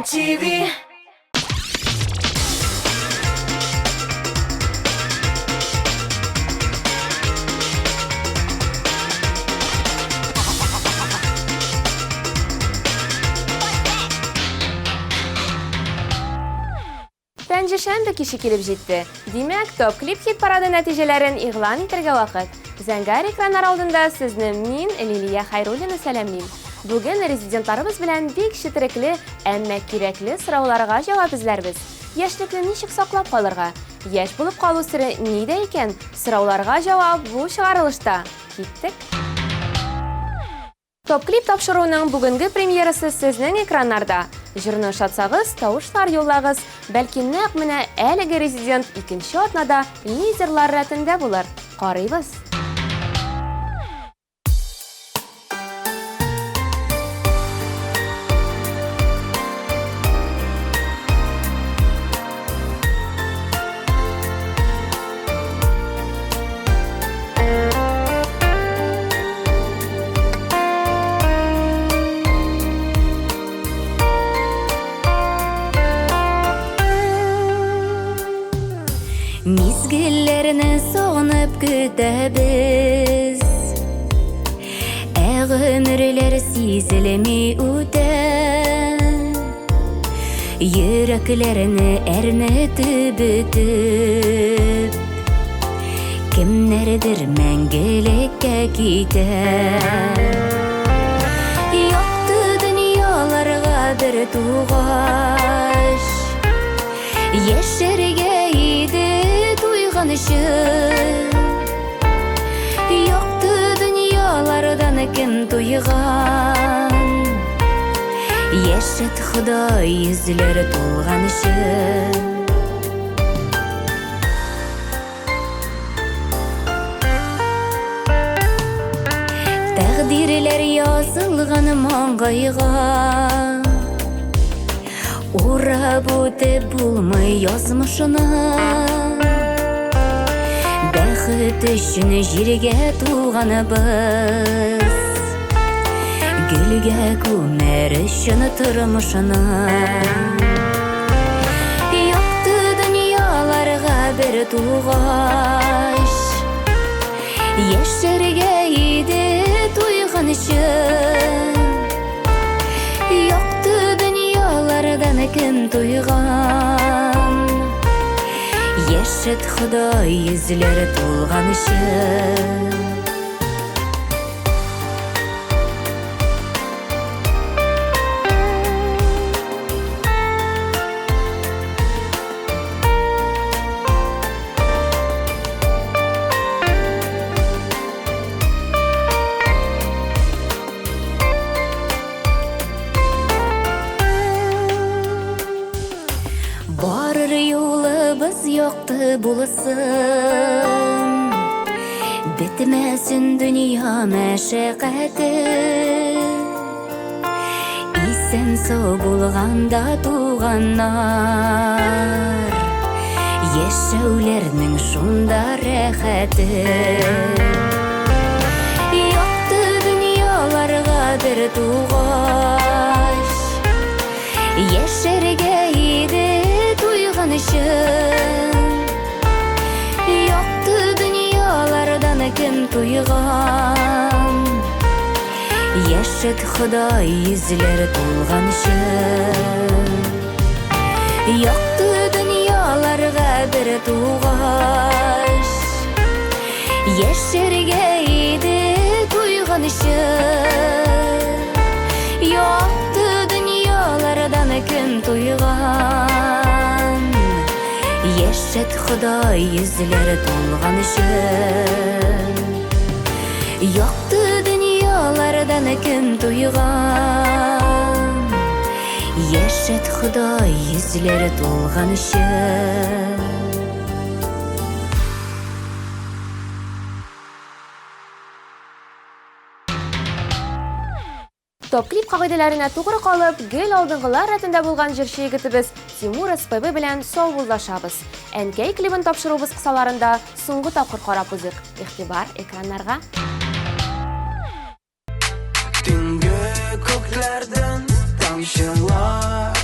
TV. Пәнҗешәмбе киче килеп җитте. Димәк, Топ Клип хит парады нәтиҗәләрен игълан итәргә вакыт. Зәңгәр экраннар алдында сезне мин, Лилия Хайруллина сәламлим. Бүген резидентларыбыз белән бик четерекле, әмма кирәкле сорауларга җавап эзләрбез. Яшьлекне ничек саклап калырга? Яшь булып калу сере нидә икән? Сорауларга җавап бу чыгарылышта. Киттек! Топ-клип тапшыруының бүгенге премьерасы сезнең экраннарда. Җырны ошатсагыз, тавышлар юллагыз. Бәлки нәкъ менә әлеге резидент икенче атнада лидерлар рәтендә булыр. Карыйбыз! Мизгелләрне сагынып көтәбез. Ә гомерләр сизелми үтә. Йөрәкләрне әрнетеп бөтеп, Кемнәрдер мәңгелеккә китә. Якты дөньяларга бер тугач, Яшәргә иде туйганчы. Якты дөньялардан кем туйган? Яшәт Ходай йөзләр тулганчы. Тәкъдирләр язылган маңгайга. Урап үтеп булмый язмышны. Бәхет өчен җиргә туганыбыз. Гөлгә күмәр өчен тормышны. Якты дөньяларга бер тугач, Яшәргә иде туйганчы. Якты дөньялардан кем туйган? Яшәт Ходай йөзләр тулганчы. Барыр юлыбыз якты булсын, Бетмәсен дөнья мәшәкате. Исән сау булганда туганнар, Яшәүләрнең шунда рәхәте. Якты дөньяларга бер тугач, Яшәргә иде туйганчы. Якты дөньялардан кем туйган? Яшәт Ходай йөзләр тулганчы. Якты дөньяларга бер тугач, Яшәргә иде туйганчы. Якты дөньялардан кем туйган? Яшәт Ходай йөзләр тулганчы. Якты дөньялардан кем туйган? Яшәт Ходай йөзләре тулганчы. Топ-клип кагыйдәләренә тугры калып, гел алдынгылар рәтендә булган җырчы егетебез Тимур СПБ белән саубуллашабыз. Әнкәй клибын тапшыруыбыз кысаларында соңгы тапкыр карап узыйк. Игътибар экраннарга. Төнге күкләрдән тамчылар.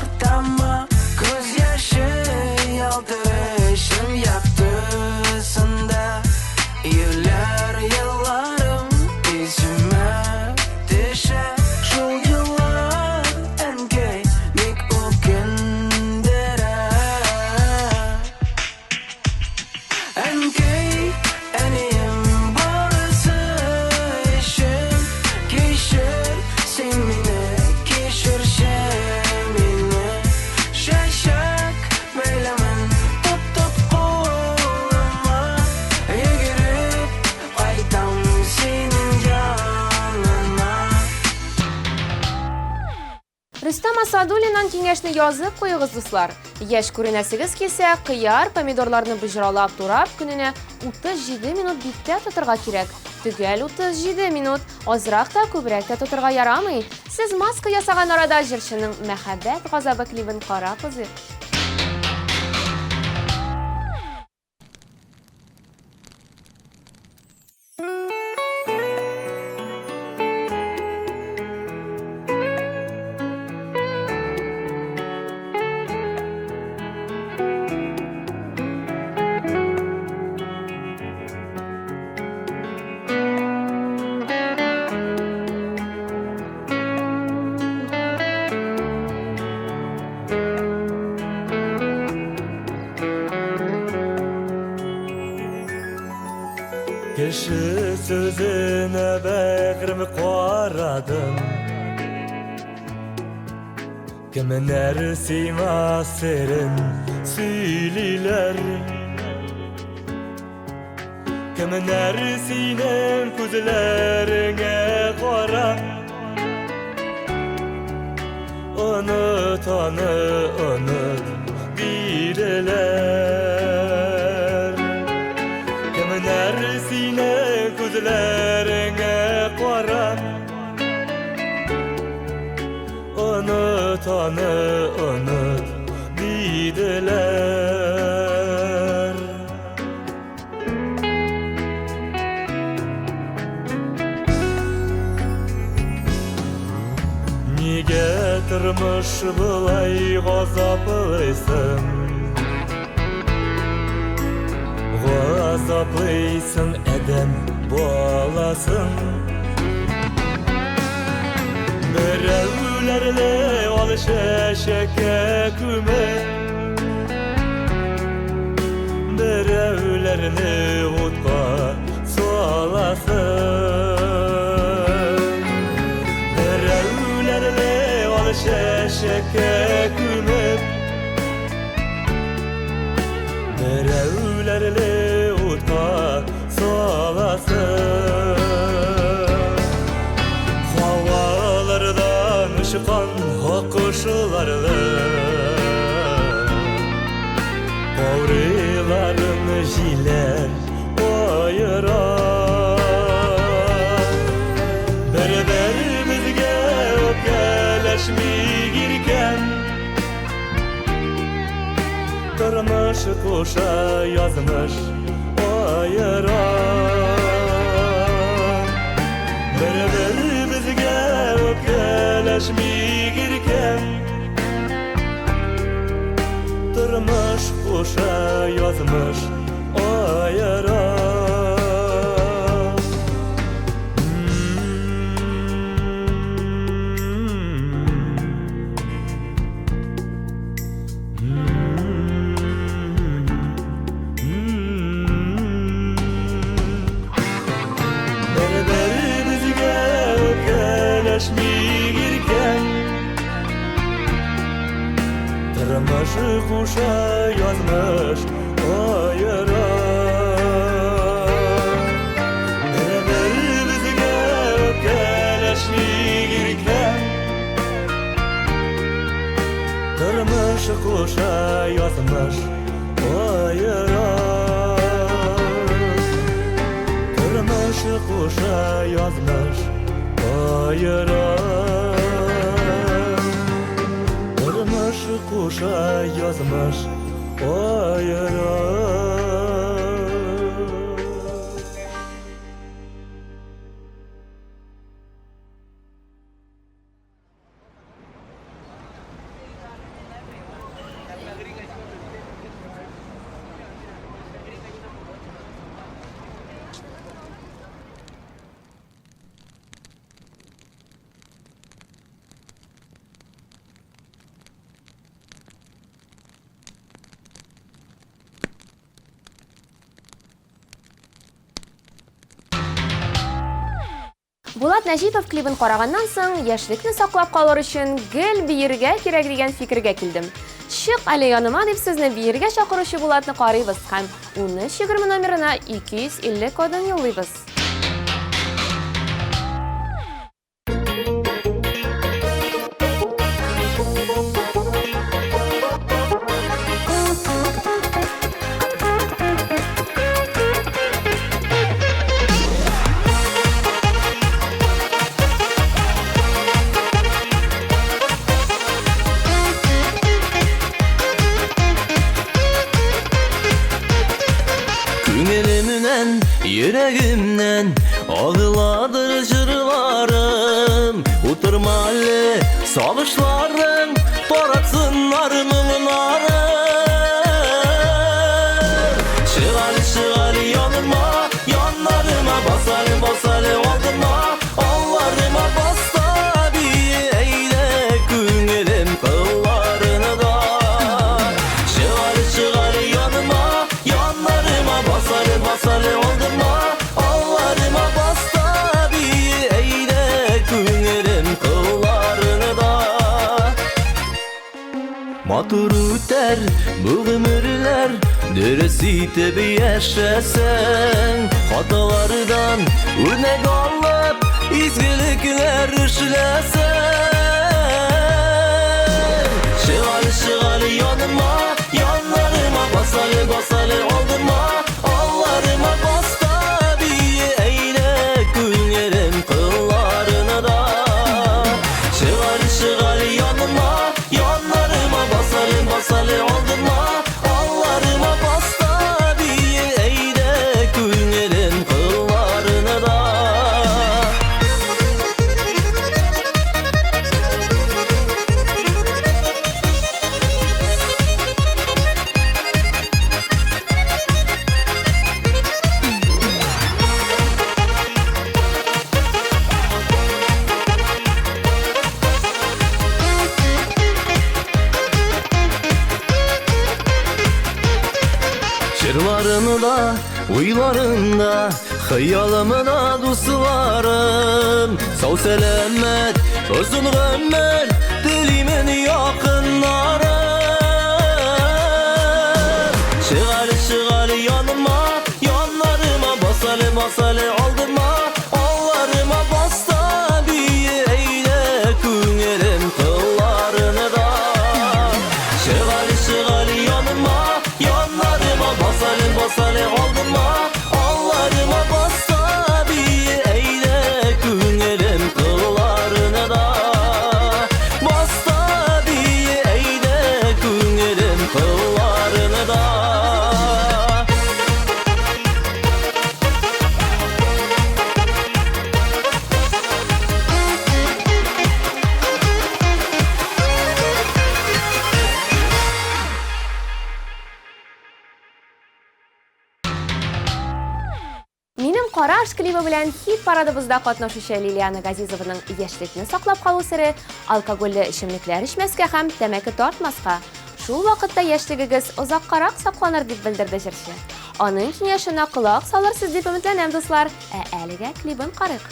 Садуллиннан киңәшне язып куегыз, дуслар. Яшь күренәсегез килсә, кыяр, помидорларны боҗралап турап, көненә 37 минут биттә тотырга кирәк. Төгәл 37 минут. Азрак та, күбрәк тә тотырга ярамый. Сез маска ясаган арада җырчының Мәхәббәт газабы клибын карап узыйк. Кеше сүзенә бәгърем карадым. Кемнәр сиңа серен сөйлиләр? Кемнәр синең күзләреңә карап Оныт аны, оныт, диделәр. Кемнәр синең күзләреңә карап Оныт аны, оныт, диделәр. Нигә тормыш болай газаплыйсың? Газаплыйсың адәм баласын. Берәүләрне ал чәчәккә күмеп, Берәүләрне утка саласың. Берәүләрне ал чәчәккә күмеп, Берәүләрне утка саласың. Һавалардан очкан аккошларны Каурыйларын җилләр аера. Бер-беребезгә үпкәләшми иркән, Тормыш куша, язмыш аера. Бер-беребезгә үпкәләшми иркән, Тормыш куша, язмыш аера. Бер-беребезгә үпкәләшми иркән, Тормыш куша, язмыш аера. Бер-беребезгә үпкәләшми иркән, Тормыш куша, язмыш аера. Тормыш куша, язмыш аера. Тормыш куша, язмыш аера. Булат Нәҗипов клибын караганнан соң, яшьлекне саклап калыр өчен гел биергә кирәк дигән фикергә килдем. Чык әле яныма дип сезне биергә чакыручы Булатны карыйбыз һәм 1320 номерына 250 кодын юллыйбыз. Күңелемнән, йөрәгемнән агыладыр җырларым. Утырма әле, сагышларың таратсыннар моңнарын. Чык әле, чык әле яныма, яннарыма, бас әле, бас әле алдыма, алларыма бас та бие, әйдә күңелем кылларына да. Чык әле, чык әле яныма, яннарыма, бас әле, бас әле алдыма, алларыма бас та бие, әйдә күңелем кылларына да. Матур үтәр бу гомерләр, дөрес итеп яшәсәң, хаталардан үрнәк алып, изгелекләр эшләсәң. Чык әле, чык әле яныма, яннарыма, бас әле, бас әле алдыма, алларыма бас та бие, әйдә күңелем кылларына да. Чык әле, чык әле яныма, яннарыма, бас әле, бас әле алдыма, алларыма бас та бие, әйдә күңелем кылларына да. Җырларымы да, уйларым да, хыялымы да, дусларым. Сау сәламәт, озын гомер телимен якыннарым. Чык әле, чык әле яныма, яннарыма, бас әле, бас әле алдыма, алларыма бас та бие, әйдә күңелем кылларына да. Чык әле, чык әле яныма, яннарыма, бас әле, бас әле алдыма, алларыма бас та бие, әйдә күңелем кылларына да. Бас та бие, әйдә күңелем кылларына да. Минем караш клибы белән хит парадыбызда катнашучы Лилиана Газизованың яшьлекне саклап калу сере алкогольле эчемлекләр эчмәскә һәм тәмәке тартмаска. Шул вакытта яшьлегегез озаккарак сакланыр дип белдерде җырчы. Аның киңәшенә колак салырсыз дип өметләнәм, дуслар. Ә әлегә клибын карыйк.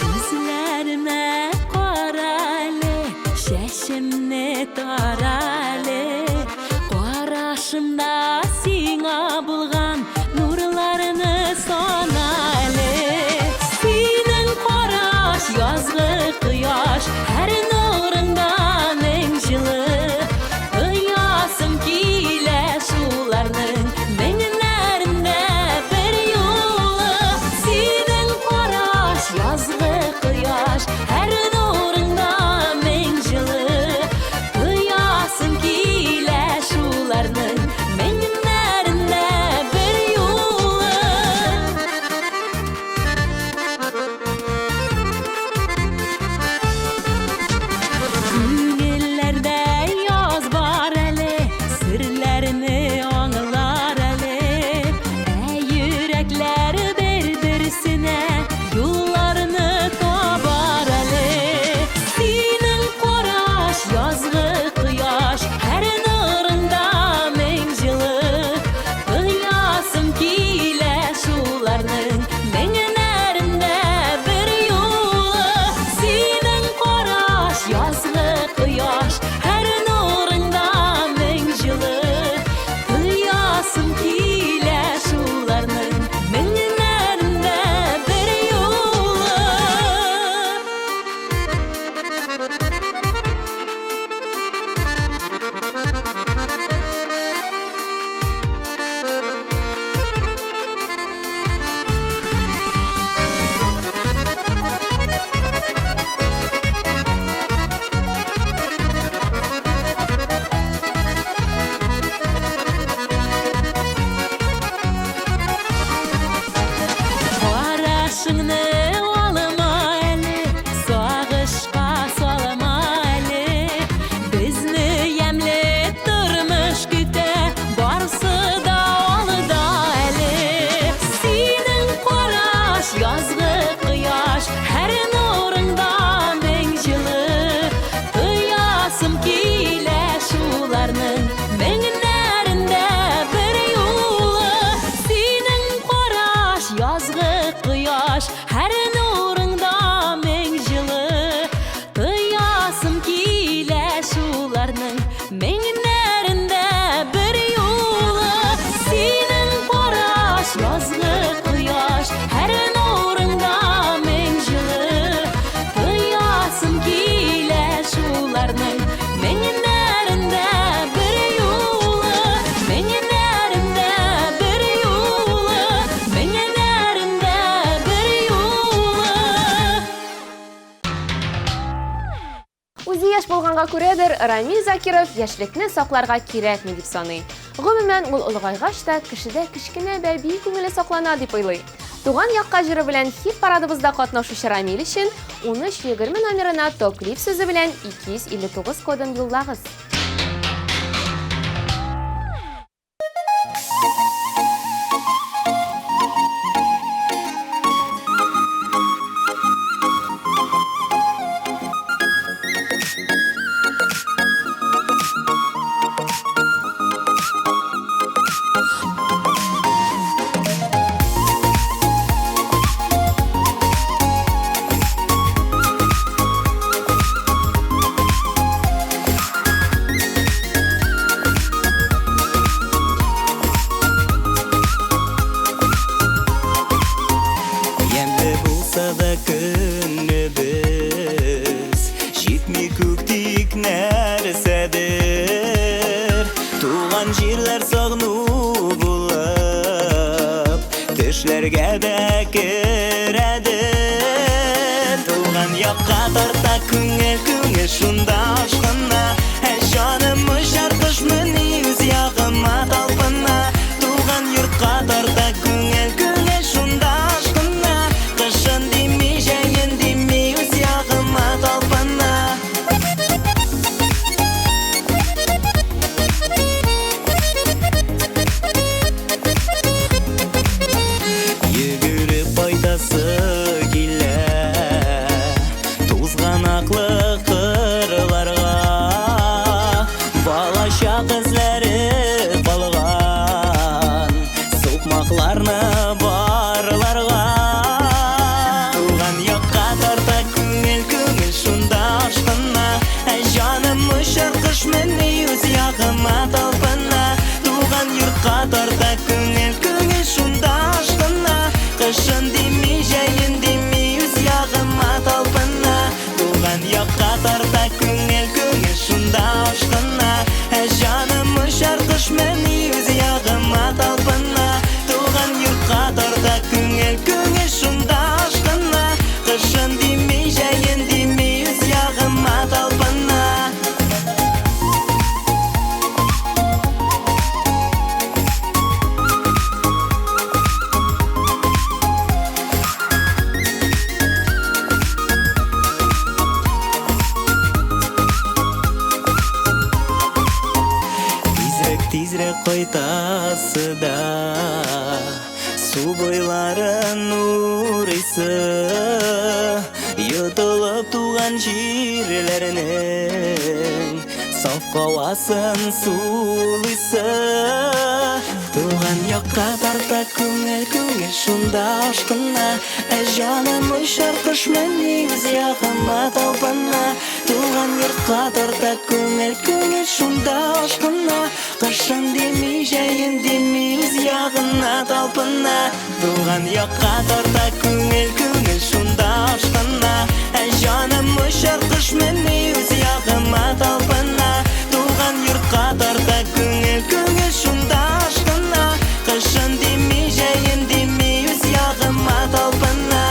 Күзләремә карале, чәчемне тарале, карашымда сиңа булган нурларны санале. Синең караш язгы кояш, һәр нурыңда мең җылы. Тоясым килә шуларның меңнәрендә бер юлы. Синең караш язгы кояш, һәр нурыңда мең җылы. Тоясым Меңнәрендә бер юлы, меңнәрендә бер юлы, меңнәрендә бер юлы. Үзе яшь булганга күрәдер, Рамил Закиров яшьлекне сакларга кирәкми дип саный. Гомумән, ул олыгайгач та кешедә кечкенә бәби күңеле саклана дип уйлый. Туган якка җыры белән хит-парадыбызда катнашучы Рамил өчен 1320 номерына топ-клип сүзе белән 259 кодын юллагыз. Ямьле булса да көнебез, Җитми күк тик нәрсәдер. Туган җирләр сагыну булып, Төшләргә дә керәдер. Туган якка тарта күңел, күңел шунда ашкына. Ә җаным очар кошмыни үз ягыма талпына. Туган йортка тарта күңел, күңел шунда ашкына. Кышын дими, җәен дими, үз ягыма талпына. Йөгереп кайтасы килә тузганаклы кырларга, балачак эзләре калган сукмакларны барларга. Туган якка тарта күңел, күңел шунда ашкына. Ә җаным очар кошмыни үз ягыма талпына. Туган йортка тарта күңел, күңел шунда ашкына. Кышын дими, җәен дими, үз ягыма талпына. Туган якка тарта күңел, күңел шунда ашкына. Ә җаным очар кошмыни үз ягыма талпына. Туган йортка тарта күңел, күңел шунда ашкына. Кышын дими, җәен дими, үз ягыма талпына. Тизрәк, тизрәк кайтасы да, су буйларын урыйсы, йотылып туган җирләрнең саф һавасын сулыйсы. Туган якка тарта күңел, күңел шунда ашкына. Ә җаным очар кошмыни үз ягыма талпына. Туган йортка тарта күңел, күңел шунда ашкына. Кышын дими, җәен дими, үз ягына талпына. Туган якка тарта күңел, күңел шунда ашкына. Ә җаным очар кошмыни үз ягыма талпына. Туган йортка тарта күңел, күңел шунда ашкына. Кышын дими, җәен дими, үз ягыма талпына.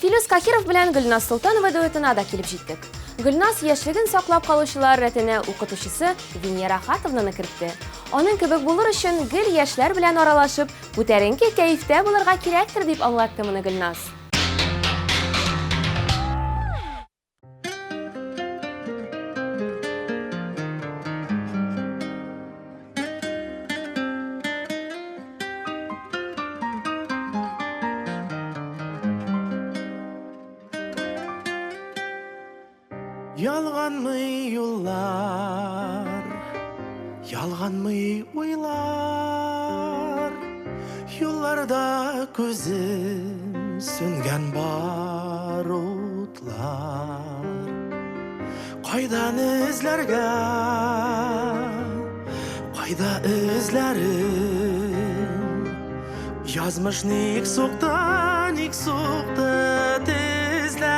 Филүс Каһиров белән Гөлназ Солтанова дуэтына да килеп җиттек. Гөлназ яшьлеген саклап калучылар рәтенә укытучысы Венера Хатовнаны кертте. Аның кебек булыр өчен гел яшьләр белән аралашып, күтәренке кәефтә булырга кирәктер дип аңлатты моны Гөлназ. Ялганмый юллар, ялганмый уйлар. Юлларда күзем сүнгән бар утлар. Кайдан эзләргә? Кайда эзләрем? Язмыш ник сукты, ник сукты тезләргә?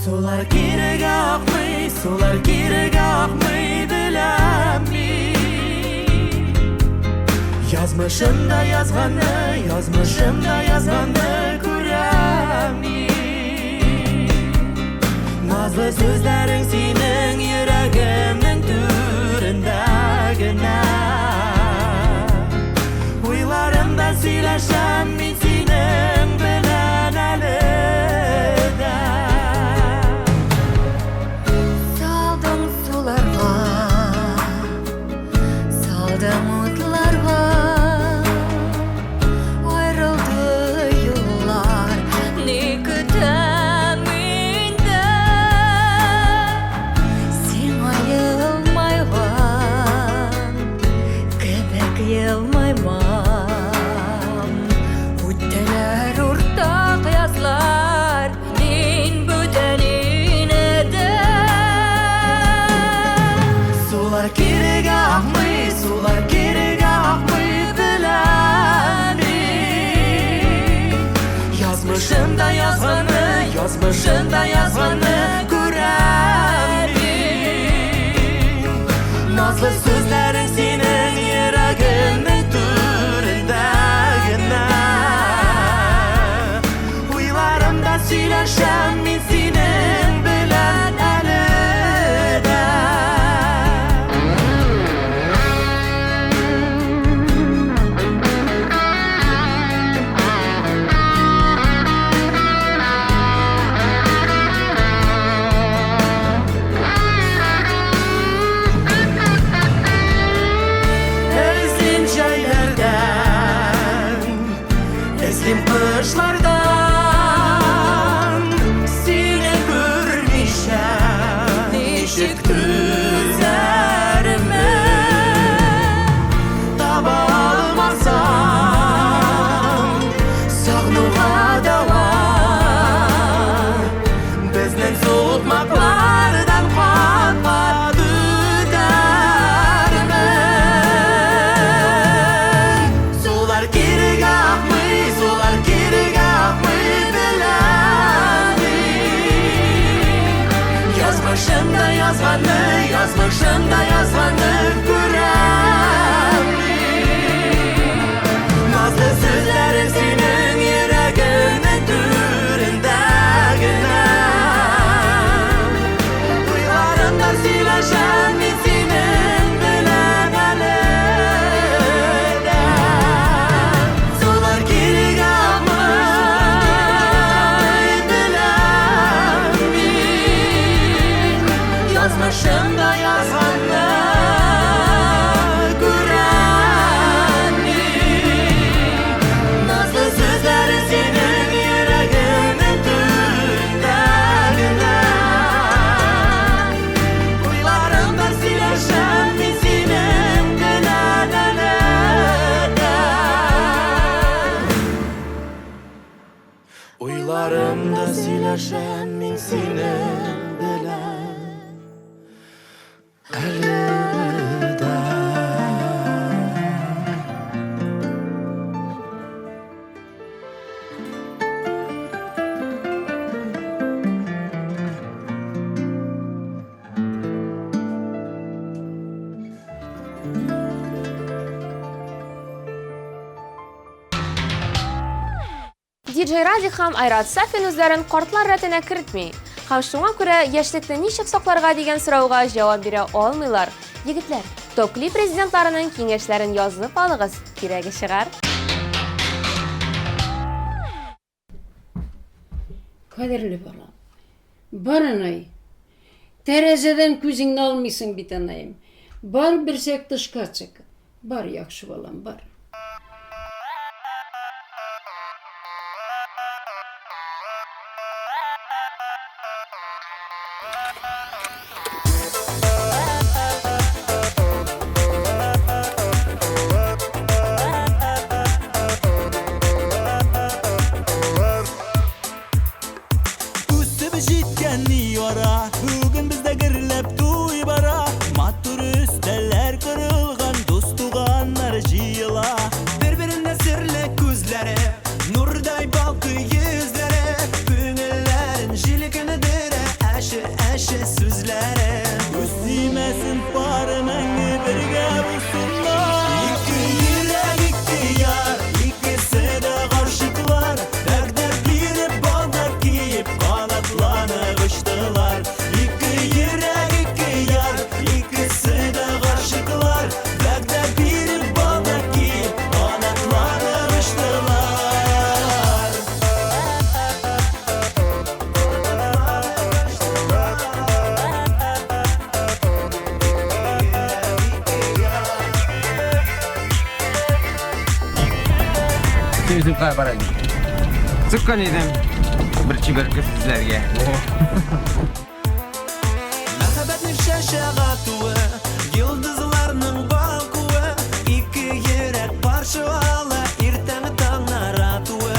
Сулар кирегә акмый, сулар кирегә акмый, беләм мин. Язмышымда язганны, язмышымда язганны күрәм мин. Назлы сүзләрең синең йөрәгемнең түрендә генә. Уйларымда сөйләшәм мин синең белән әле дә. Салдың суларга, салдың утларга, аерылды юллар, ни көтәм инде? Сиңа елмайган кебек елмаймам. Үттеләр уртак язлар, мин бүтән инде. Сулар кирегә акмый, сулар кирегә акмый, беләм мин. Язмышымда язганны, язмышымда язганны күрәм мин. Назлы сүзләрең синең йөрәгемнең түрендә генә. Уйларымда сөйләшәм мин синең белән әле дә. Эзлим җәйләрдән, эзлим кышлардан, сине күрмичә ничек түзәрмен? Таба алмасам, сагынуга дәва, безнең сукмаклардан кат-кат үтәрмен. Сулар кирегә акмый, сулар кирегә акмый, беләм мин. Язмышымда язганны, язмышымда язганны күрәм мин. Назлы сүзләрең синең йөрәгемнең түрендә генә. Уйларымда сөйләшәм мин синең белән әле дә. Сулар кирегә акмый, беләм мин. Язмышымда язганны күрәм мин. Назлы сүзләрең синең йөрәгемнең түрендә генә. Уйларымда сөйләшәм мин синең белән әле дә. Уйларымда сөйләшәм мин синең белән әле дә. DJ Радик һәм Айрат Сафин үзләрен картлар рәтенә кертми. Һәм шуңа күрә яшьлекне ничек сакларга дигән сорауга җавап бирә алмыйлар. Егетләр, Топ-клип президентларының киңәшләрен язып алыгыз, кирәге чыгар. Кадерле балам. Бар, анай. Тәрәзәдән күзеңне алмыйсың бит, анаем. Бар берсәк тышка чык. Бар, яхшы балам, бар. Мин үзем кая бара идем. Чыккан идем бер чибәр кыз эзләргә. Мәхәббәтнең чәчәк атуы, йолдызларның балкуы, ике йөрәк каршы ала иртәнге таңнар атуы.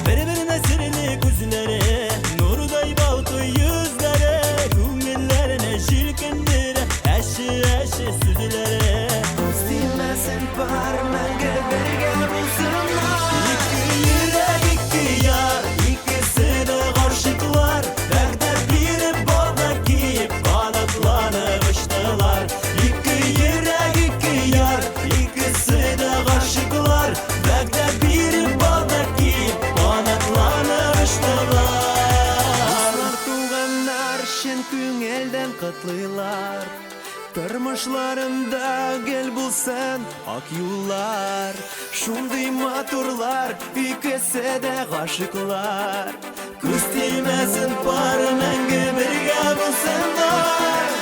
Бер-беренә серле күзләре, нурдай балкый йөзләре, күңелләрне җилкендерә әче-әче сүзләре. Күз тимәсен пар, мәңге бергә булсыннар. Ике йөрәк, ике яр, икесе дә гашыйклар, вәгъдә биреп, бала киеп, канатланып очтылар. Ике йөрәк, ике яр, икесе дә гашыйклар, вәгъдә биреп, бала киеп, канатланып очтылар. Дуслар, туганнар чын күңелдән котлыйлар. Тормышларында гел булсын ак юллар. Шундый матурлар, икесе дә гашыйклар. Күз тимәсен пар, мәңге бергә булсыннар.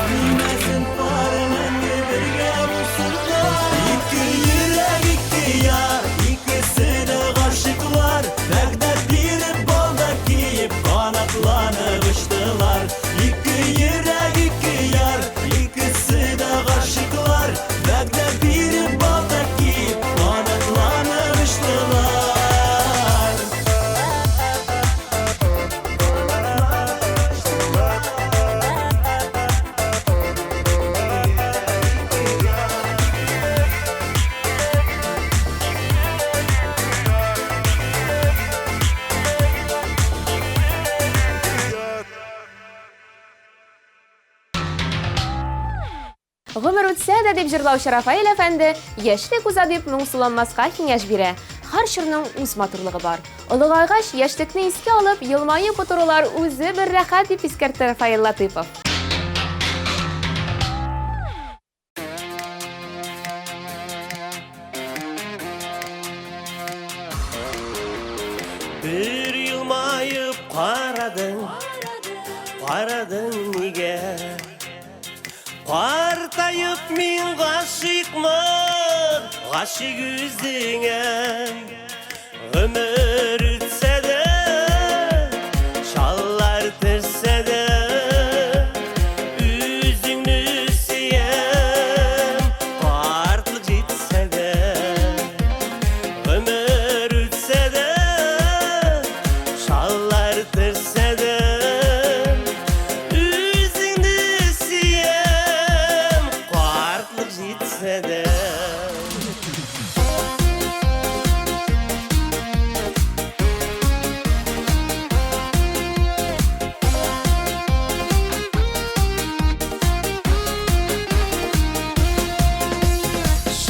Тимәсен пар, мәңге бергә булсыннар. Ике йөрәк, ике яр, икесе дә гашыйклар. Вәгъдә биреп, балда киеп, канатланып очтылар. Ике йөрәк, ике яр, икесе дә гашыйклар. Вәгъдә биреп, балда киеп, канатланып очтылар. Гомер үтсә дә дип җырлаучы Рафаэль әфәнде яшьлек уза дип моңсуланмаска киңәш бирә. Һәр чорның үз матурлыгы бар. Олыгайгач яшьлекне искә алып, елмаеп утырулар үзе бер рәхәт дип искәртте Рафаэль Латыпов. Бер елмаеп карадың, карадың нигә? Картаеп мин гашыйкмын, гашыйк үзеңә. Гомер үтсә дә, чаллар төшсә дә, үзеңне сөям, картлык җитсә дә. Гомер үтсә дә, чаллар төшсә дә, үзеңне сөям, картлык җитсә дә.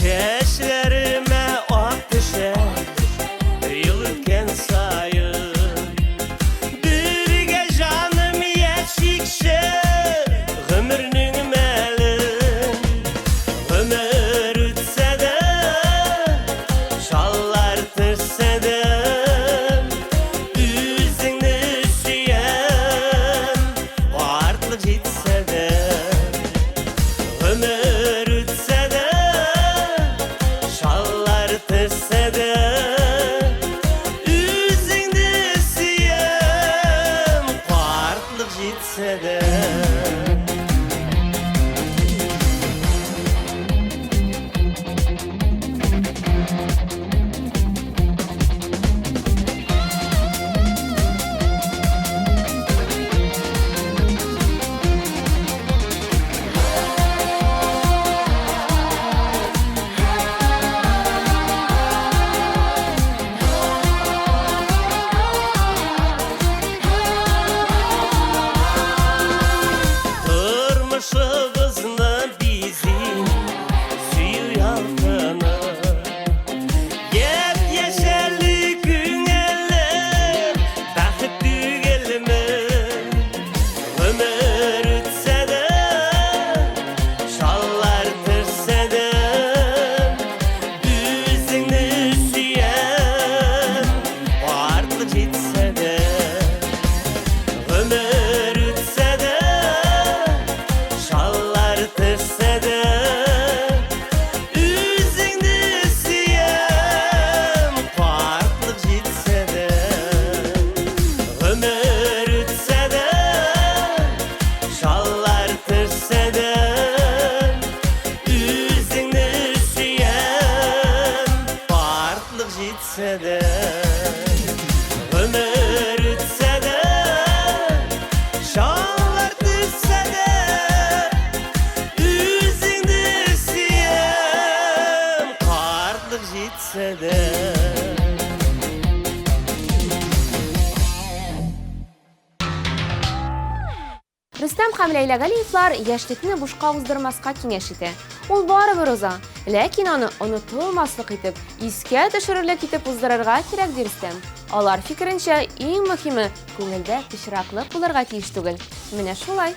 Чәчләремә ак төшә, ел үткән саен. Бергә җаным яшикче, гомернең мәлен. Гомер үтсә дә, чаллар төшсә дә, үзеңне сөям, картлык җитсә дә. Гомер үтсә дә, чаллар төшсә дә, үзеңне сөям, картлык җитсә дә. Рөстәм һәм Ләйлә Галиевлар яшьлекне бушка уздырмаска киңәш итә. Ул барыбер уза, ләкин аны онытылмаслык итеп, искә төшерерлек итеп уздырырга кирәк, ди Рөстәм. Алар фикеренчә, иң мөһиме, күңелдә пычраклык булырга тиеш түгел. Менә шулай.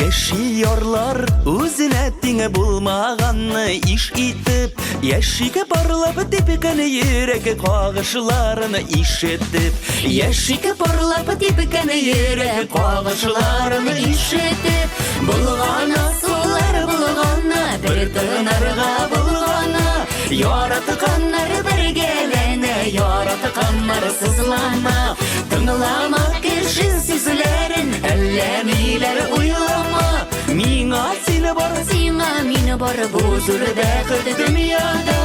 Яши ярлар үзенә тиңе булмаганны иш итеп, Яшик парлап типкән йөрәк кагышларын ишетеп, Яшик парлап типкән йөрәк кагышларын ишетеп, Булгана сулар булгана, бер тынарга булгана, Яратканнар бергәләнә, яратканнар сызлана. Тыңлама кеше сүзләрен, әллә ниләр уйлама. Миңа син бар, сиңа мин бар, бу зур бәхет дөньяда.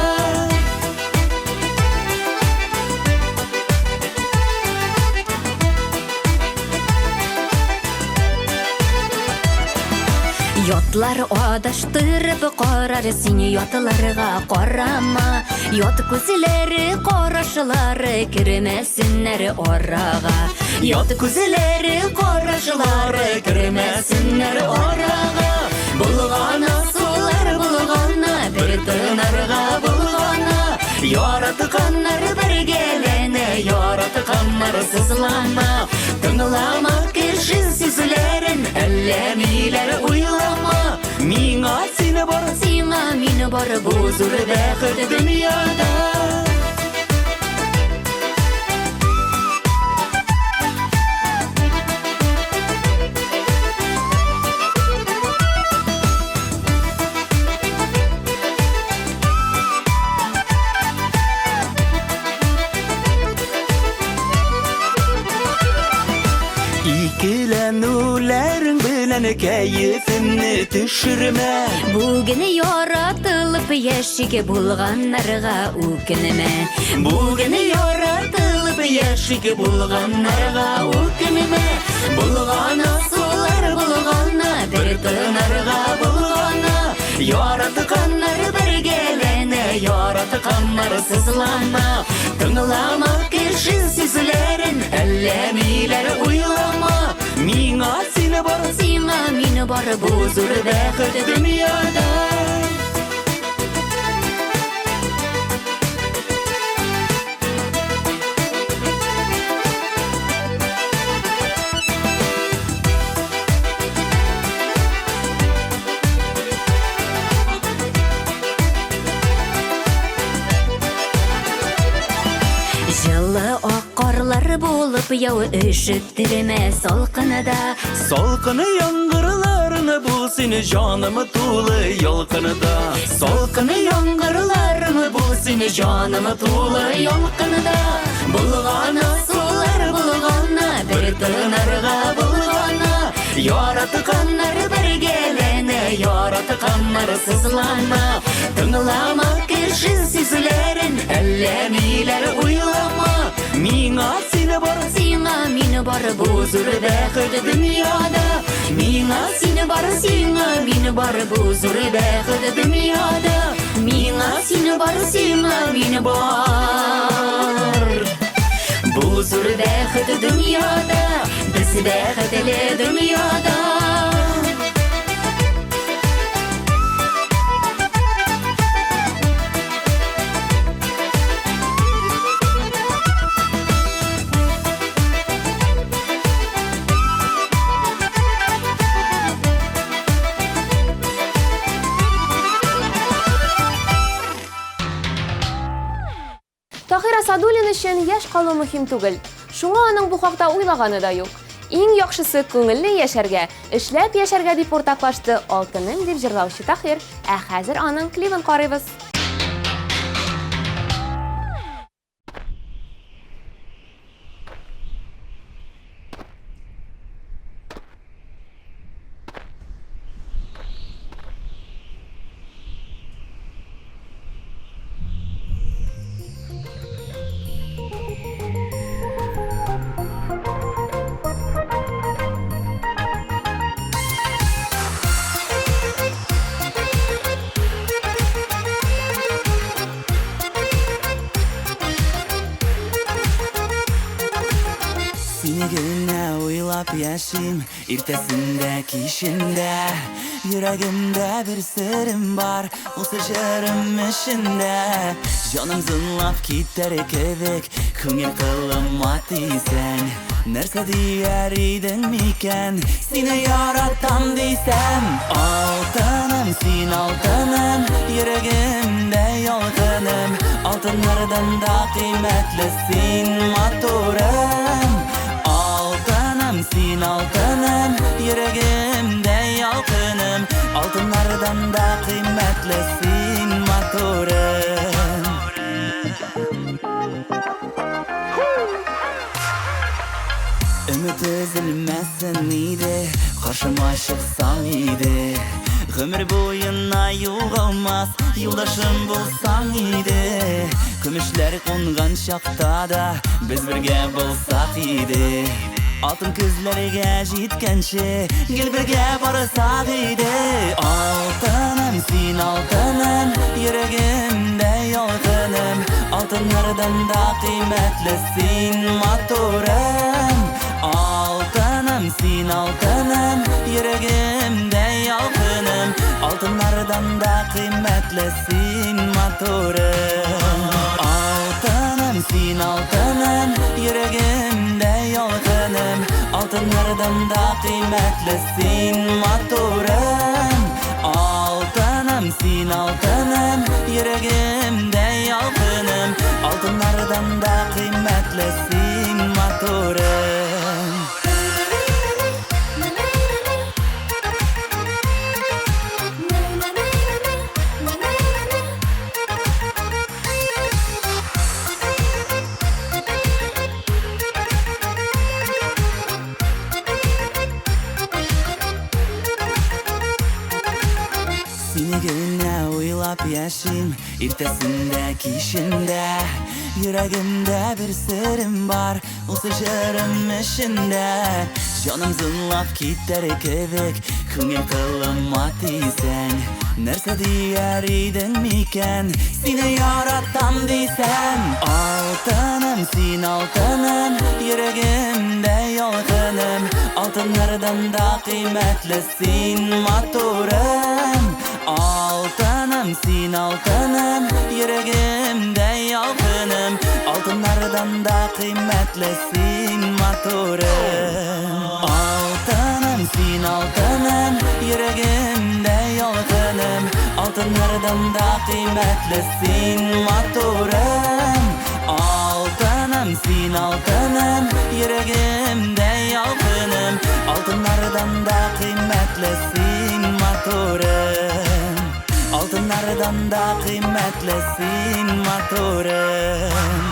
Ятлар адаштырып карар, син ятларга карама. Ят күзләре, карашлары кермәсеннәр арага. Ят күзләре, карашлары кермәсеннәр арага. Булгана сулар булгана, бер тынарга булгана. Яратканнар бергәләнә, яратканнар сызлана. Тыңлама кеше сүзләрен, әллә ниләр уйлама. Миңа син бар, сиңа мин бар, бу зур бәхет дөньяда. Икеләнүләрең белән кәефемне төшермә. Бүген яратылып яшик, булганнарга үкенмә. Бүген яратылып яшик, булганнарга үкенмә. Булгана сулар булгана, бер тынарга булгана. Яратканнар бергәләнә, яратканнар сызлана. Тыңлама кеше сүзләрен, әллә ниләр уйлама. Миңа син бар, сиңа мин бар, бу зур бәхет дөньяда. Җылы ак карлар булып яу, өшеттермә салкында. Салкыны яңгырларны бул сине, җаным тулы ялкында. Салкыны яңгырларны бул сине, җаным тулы ялкында. Булгана сулар булгана, бер тынарга булгана. Яратканнар бергәләнә, яратканнар сызлана. Тыңлама кеше сүзләрен, әллә ниләр уйлама. Миңа син бар, сиңа мин бар, бу зур бәхет дөньяда. Миңа син бар, сиңа мин бар, бу зур бәхет дөньяда. Миңа син бар, сиңа мин бар, бу зур бәхет дөньяда. Без бәхетле дөньяда. Таһир Асадуллин өчен яшь калу мөһим түгел. Шуңа аның бу хакта уйлаганы да юк. Иң яхшысы күңелле яшәргә, эшләп яшәргә дип уртаклашты Алтыным дип җырлаучы Таһир. Ә хәзер аның клибын карыйбыз. яшим, иртәсен дә, кичен дә. Йөрәгемдә бер серем бар, ул җырым эчендә. Җаным зынлап китәр кебек, күңел кылыма тисәң. Нәрсә дияр идең микән, сине яратам дисәм. Алтыным, син алтыным, йөрәгемдә ялкыным. Алтыннардан да кыйммәтле син, матурым. Алтыным, син алтыным, йөрәгемдә ялкыным. Алтыннардан да кыйммәтле син, матурым. Өмет өзелмәсен иде, каршыма чыксаң иде. Гомер буена югалмас юлдашым булсаң иде. Көмешләр кунган чакта да без бергә булсак иде. Алтын көзләргә җиткәнче гел бергә барсак иде. Алтыным, син алтыным, йөрәгемдә ялкыным. Алтыннардан да кыйммәтле син, матурым. Алтыным, син алтыным, йөрәгемдә ялкыным. Алтыннардан да кыйммәтле син, матурым. Алтыным, син алтыным, йөрәгемдә ялкыным. Алтыннардан да кыйммәтле син, матурым. Алтыным, син алтыным, йөрәгемдә ялкыным. Алтыннардан да кыйммәтле син, матурым. Сине генә уйлап яшим, иртәсен дә, кичен дә. Йөрәгемдә бер серем бар, ул җырым эчендә. Җаным зынлап китәр кебек, күңел кылыма тисәң. Нәрсә дияр идең микән, сине яратам дисәм. Алтыным, син алтыным, йөрәгемдә ялкыным. Алтыннардан да кыйммәтле син, матурым. Алтыным, син алтыным, йөрәгемдә ялкыным. Алтыннардан да кыйммәтле син, матурым. Алтыным, син алтыным, йөрәгемдә ялкыным. Алтыннардан да кыйммәтле син, матурым. Алтыным, син алтыным, йөрәгемдә ялкыным. Алтыннардан да кыйммәтле син, матурым. Алтыннардан да кыйммәтле син, матурым.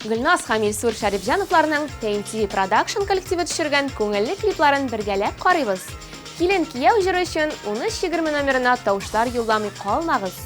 Гөлназ һәм Илсур Шәрипҗановларның TNT Production коллективы төшергән күңелле клипларын бергәләп карыйбыз. Килен кияү җыры өчен 1320 номерына тавышлар юлламый калмагыз.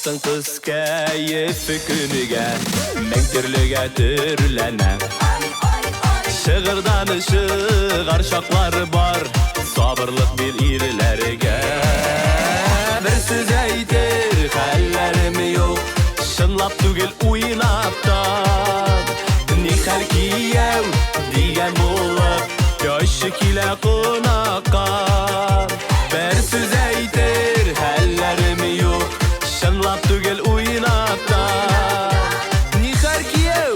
Хатын-кыз кәефе көнегә мең төрлегә төрләнә. Шыгырдан чыгар чаклары бар, сабырлык бир ирләргә. Бер сүз әйтер хәлләрем юк, чынлап түгел уйнап та. Нихәл кияү дигән булып, теща килә кунакка. Бер сүз әйтер хәлләрем юк, чынлап түгел уйнап та. Нихәл кияү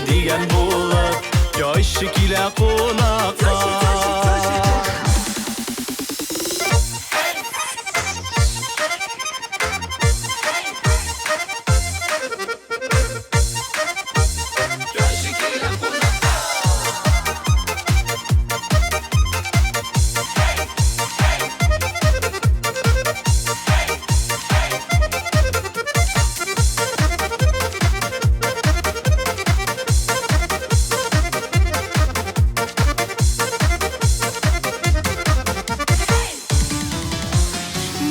дигән булып, теща килә кунакка.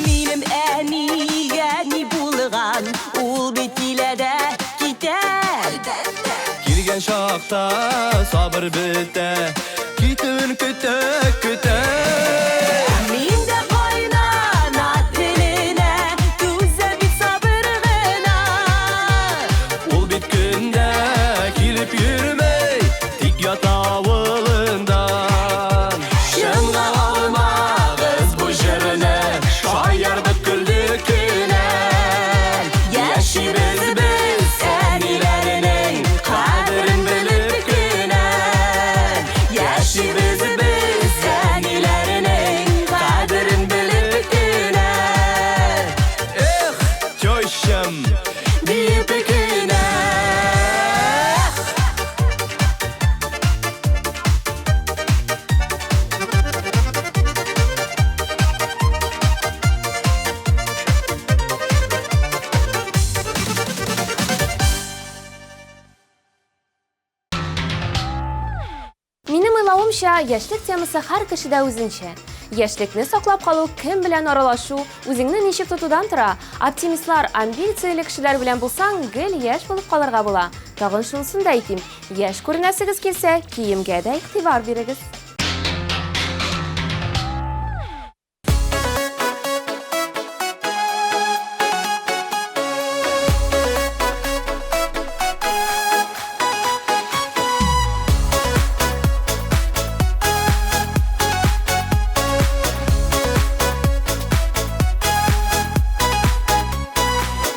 Минем әнигә ни булган, ул бит килә дә китә. Килгән чакта сабыр бетә, китүен көтә, көтә. Мин дә кайнана теленә түзә бит сабыр гына. Ул бит көндә килеп йөрмәй, тик ята авылында. Чынга алмагыз бу җырны, шаярдык көлдек кенә. Яшибез без әниләрнең кадерен белеп кенә. Яшибез без әниләрнең кадерен белеп кенә. Эх, тещам, Диеп кенә. Минем уйлавымча, яшьлек темасы һәр кешедә үзенчә. Яшьлекне саклап калу кем белән аралашу, үзеңне ничек тотудан тора. Оптимистлар, амбицияле кешеләр белән булсаң, гел яшь булып калырга була. Тагын шунысын да әйтим, яшь күренәсегез килсә, киемгә дә игътибар бирегез.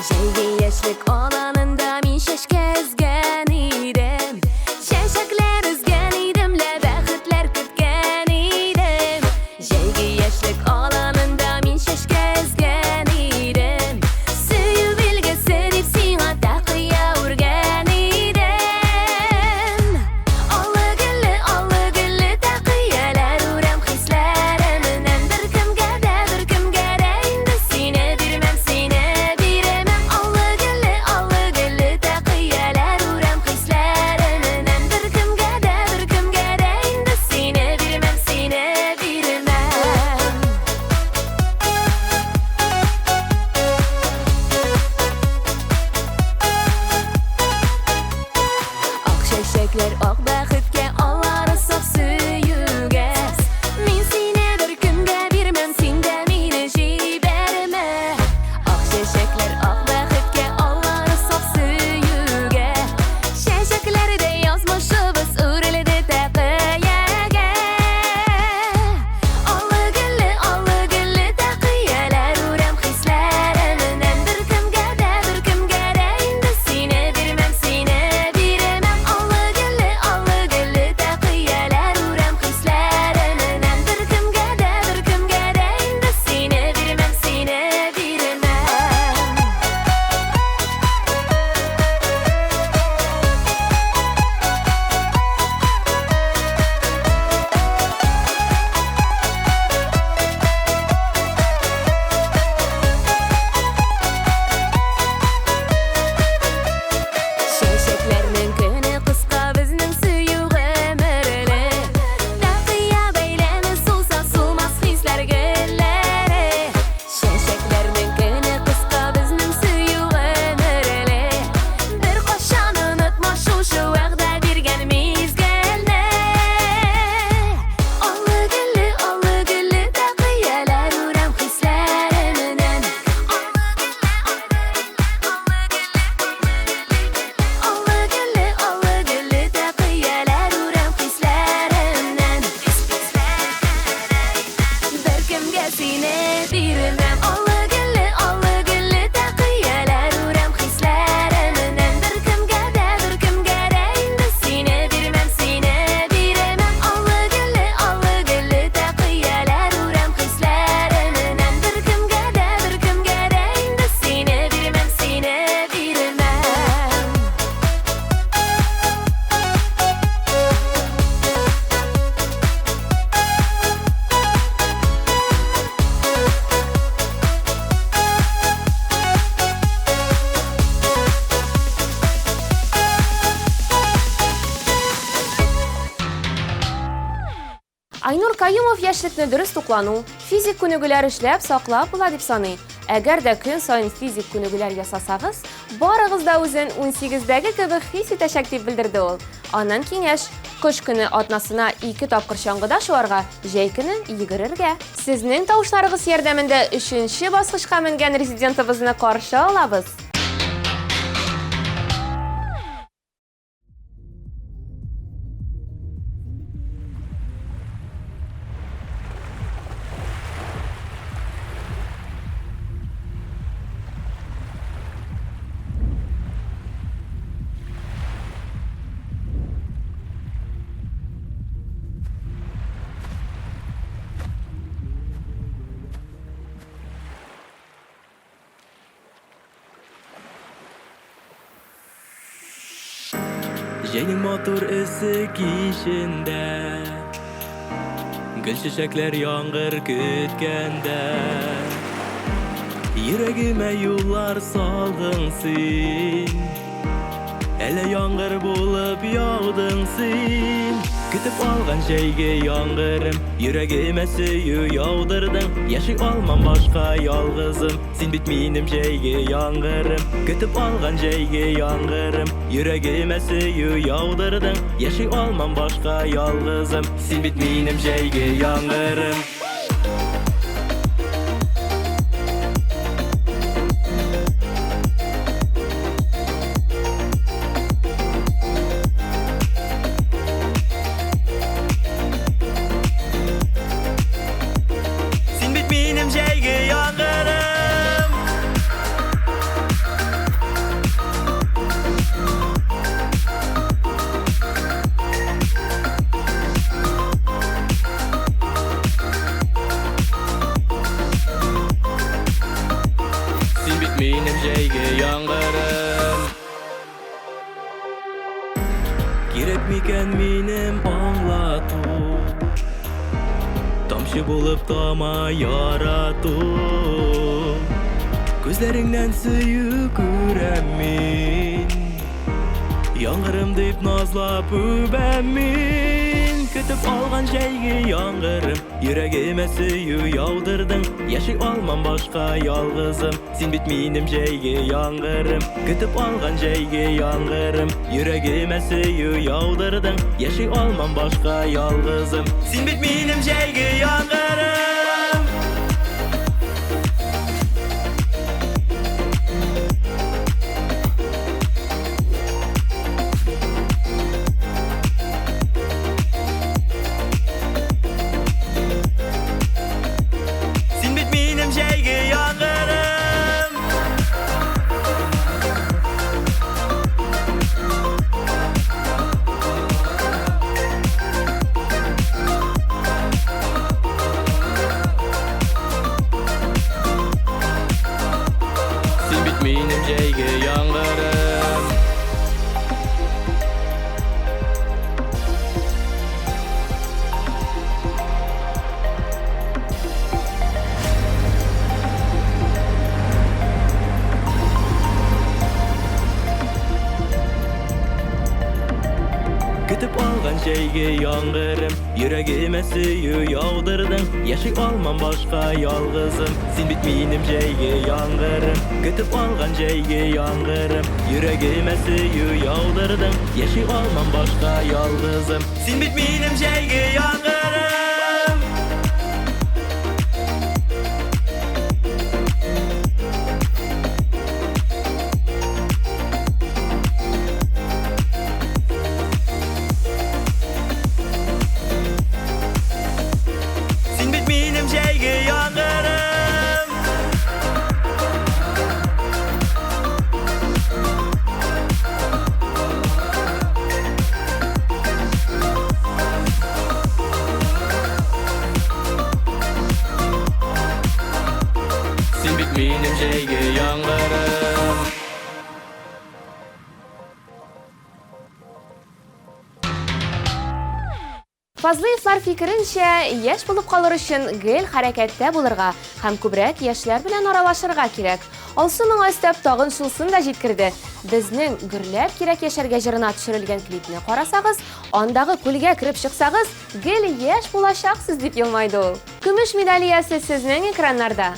Җәйге яшьлек аланында мин чәчкә өзгән идем. Чәчәкләр өзгән идем, лә бәхетләр Айнур Каюмов яшьлекне дөрес туклану, физик күнегүләр эшләп саклап була дип саный. Әгәр дә көн саен физик күнегүләр ясасагыз, барыгыз да үзен 18-дәге кебек хис итәчәк дип белдерде ул. Аннан киңәш, кыш көне атнасына ике тапкыр чаңгыда шуарга, җәй көне йөгерергә. Сезнең тавышларыгыз ярдәмендә өченче баскычка менгән резидентыбызны каршы алабыз. Җәйнең матур эссе кичендә Гөл чәчәкләр яңгыр көткәндә Йөрәгемә юллар салдың син Әле яңгыр булып яудың син Көтеп алган җәйге яңгырым Йөрәгемә сөю яудырдың Яши алмам башка ялгызым Син бит минем җәйге яңгырым Көтеп алган җәйге яңгырым Йөрәгемә сөю яудырдың Яши алмам башка ялгызым Син бит минем җәйге яңгырым Син бит минем җәйге яңгырым Син бит минем җәйге яңгырым Кирәк микән минем аңлату Тамчы булып тама ярату Күзләреңнән сөю күрәм мин Яңгырым дип назлап үбәм мин Көтеп алган җәйге яңгырым Йөрәгемә сөю яудырдың Яши алмам башка ялгызым Син бит минем җәйге яңгырым Көтеп алган җәйге яңгырым Йөрәгемә сөю яудырдың Яши алмам башка ялгызым Син бит минем җәйге яңгырым Син бит минем җәйге яңгырым Син бит минем җәйге яңгырым Көтеп алган җәйге яңгырым Йөрәгемә сөю яудырдың Яши алмам башка ялгызым Син бит минем җәйге яңгырым Көтеп алган җәйге яңгырым Йөрәгемә сөю яудырдың Яши алмам башка ялгызым Син бит минем җәйге яңгырым Син бит минем җәйге яңгырым Син бит минем җәйге яңгырым Фазлыевлар фикеренчә, яшь булып калыр өчен гел хәрәкәттә булырга һәм күбрәк яшьләр белән аралашырга кирәк. Алсу моңа өстәп тагын шулсын да җиткерде, Безнең Гөрләп кирәк яшәргә җырына төшерелгән клипны карасагыз, андагы күлгә кереп чыксагыз, гел яшь булачаксыз, дип елмайды ул. Көмеш медаль иясе сезнең экраннарда!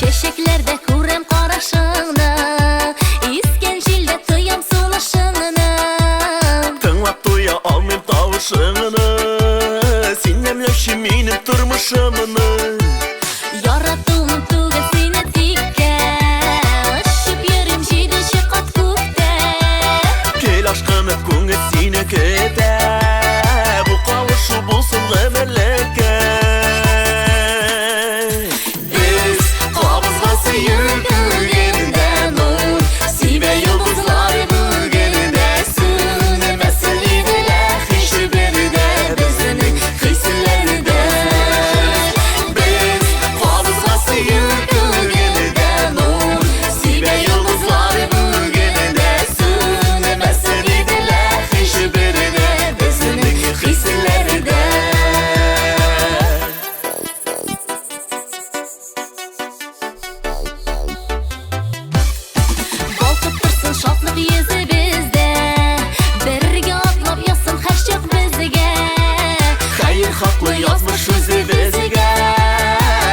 Чәчәкләрдә күрәм карашыңны, Искән җилдә тоям сулышыңны. Тыңлап туя алмыйм тавышыңны, Син ямьләүче минем тормышымны. Яратуым түгел сине тиккә, Очып йөрим җиденче кат күктә. Кил ашкынып күңел сине көтә, Бу кавышу булсын гомерлеккә. Без кабызган сөю күгендә нур Сибә йолдызлар бүген дә сүнмәсен иде лә һичбер дә безнең хисләрдә. Без кабызган сөю күгендә нур Сибә йолдызлар бүген дә сүнмәсен иде лә һичбер дә безнең хисләрдә. Балкып торсын шатлык йөзебездә, Бергә атлап язсын һәрчак безгә. Хәер хаклы язмыш үзе безгә,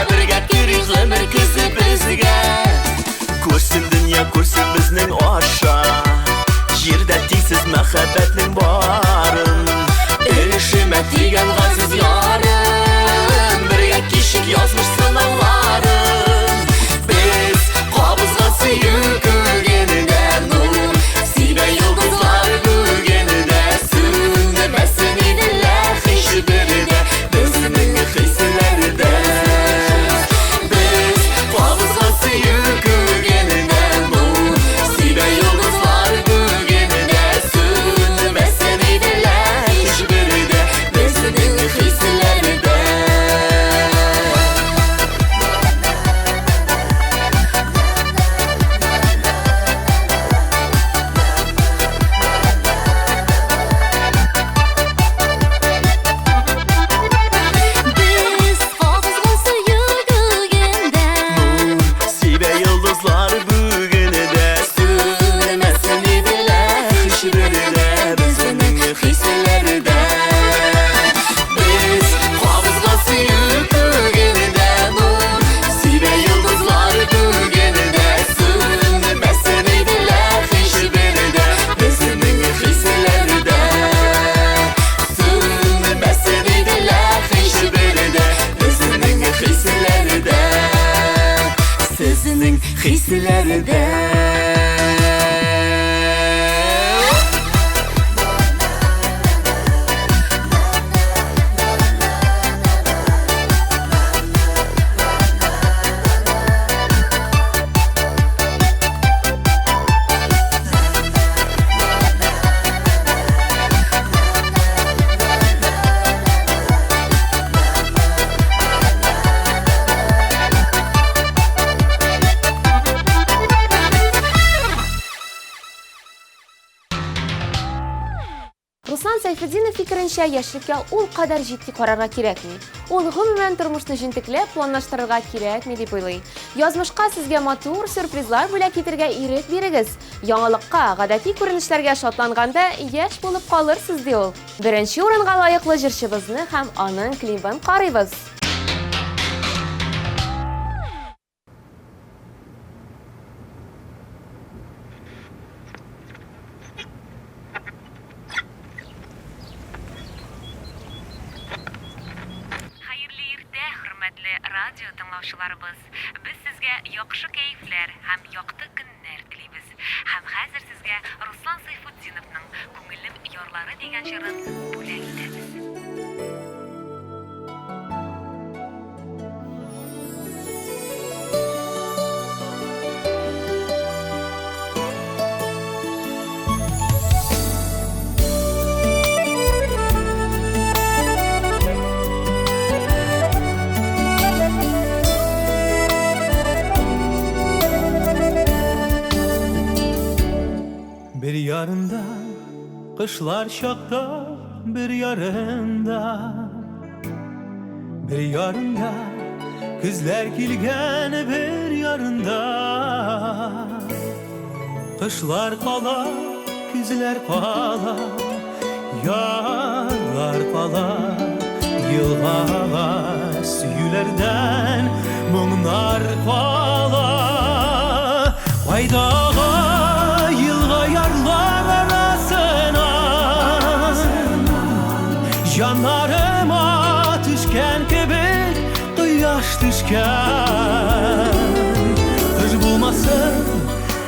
Бергә керик гомер көзе безгә. Күрсен дөнья, күрсен безнең аша, Җирдә тиңсез мәхәббәтнең барын. Өлешемә тигән газиз ярым, Бергә кичик язмыш сынауларын. Без кабызган сөю күгендә нур Сибә йолдызлар бүген дә сүнмәсен иде лә һичбер дә безнең хисләрдә. Без кабызган сөю күгендә нур Сибә йолдызлар бүген дә сүнмәсен иде лә һичбер дә безнең хисләрдә. Без кабызган сөю күгендә Сибә йолдызлар бүген дә сүнмәсен иде лә һичбер дә безнең хисләрдә. Без кабызган сөю күгендә нур Сибә йолдызлар бүген дә сүнмәсен иде лә һичбер дә безнең хисләрдә. Сүнмәсен иде лә һичбер дә безнең хисләрдә. Сезнең хисләрдә. Руслан Сәйфетдинов фикеренчә, яшьлеккә ул кадәр җитди карарга кирәкми. Ул гомумән тормышны җентекләп планлаштырырга кирәкми дип уйлый. Язмышка сезгә матур сюрпризлар бүләк итергә ирек бирегез. Яңалыкка, гадәти күренешләргә шатланганда яшь булып калырсыз, ди ул. Беренче урынга лаеклы җырчыбызны һәм аның клибын карыйбыз. Хәерле иртә, хөрмәтле радио тыңлаучыларыбыз! Без сезгә яхшы кәефләр һәм якты көннәр телибез. Һәм. сезгә Руслан Сайфутдиновның Күңелем ярлары дигән җырын бүләк итәбез. Бер ярында кышлар чакта, бер ярында Бер ярында көзләр килгән, бер ярында Кышлар кала, көзләр кала, ярлар кала Елгалар сөюләрдән моңнар кала Кайдагы елга ярлар арасына Җаннарыма төшкән кебек кояш төшкән Кыш булмасын,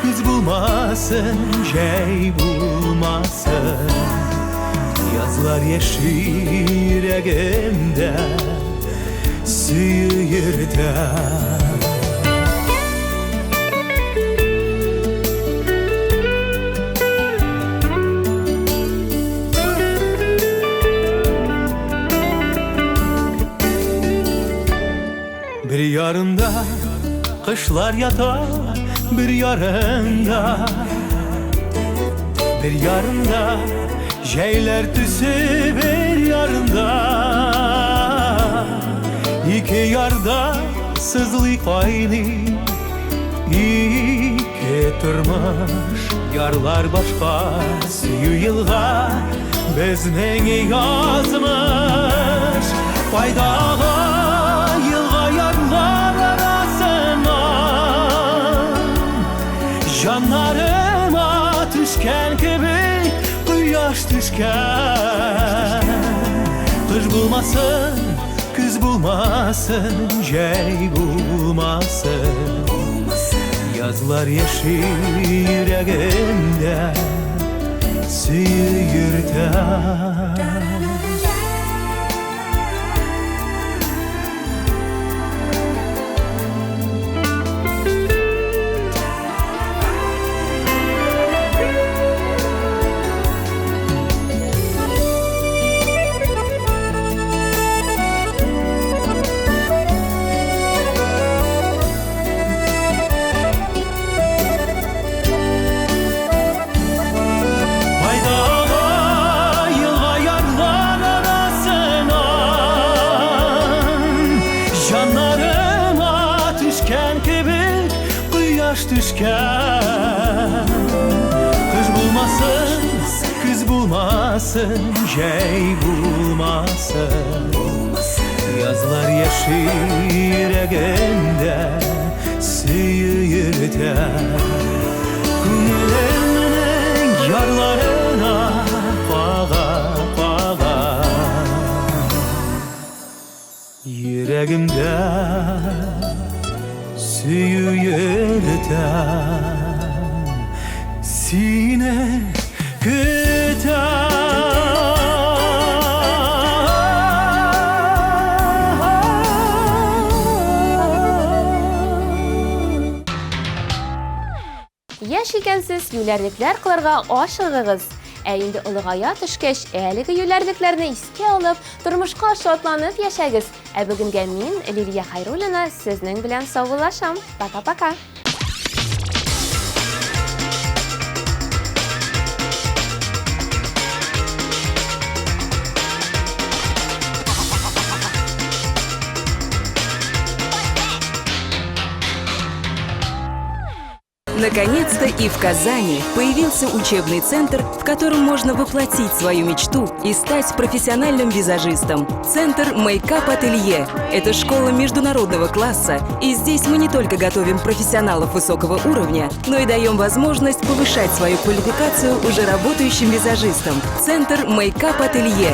көз булмасын, җәй булмасын Язлар яши йөрәгемдә, сөю йөртә. Бер ярында кышлар ята, бер ярында Бер ярында җәйләр төсе, бер ярында Ике ярда сызлый кайный ике тормыш Ярлар башка, сөю елга безнең язмыш Кайдагы елга ярлар арасыннан Җаннарыма төшкән кебек кояш төшкән Кыш булмасын, көз булмасын, җәй булмасын Язлар яши йөрәгемдә, сөю йөртә. Кайдагы елга ярлар арасыннан Җаннарыма төшкән кебек кояш төшкән Кыш булмасын, көз булмасын, җәй булмасын Язлар яши йөрәгемдә, сөю йөртә Күңелемнең ярларына кага, кага Йөрәгемдә сөю йөртә Сине көтә. Яшь икәнсез, юләрлекләр кылырга ашыгыгыз. Ә инде олыгая төшкәч, әлеге юләрлекләрне искә алып, тормышка шатланып яшәгез. Ә бүгенгә мин, Лилия Хайруллина, сезнең белән саубуллашам. Пока-пока. Наконец-то и в Казани появился учебный центр, в котором можно воплотить свою мечту и стать профессиональным визажистом. Центр Makeup Ателье – это школа международного класса, и здесь мы не только готовим профессионалов высокого уровня, но и даем возможность повышать свою квалификацию уже работающим визажистам. Центр Makeup Ателье.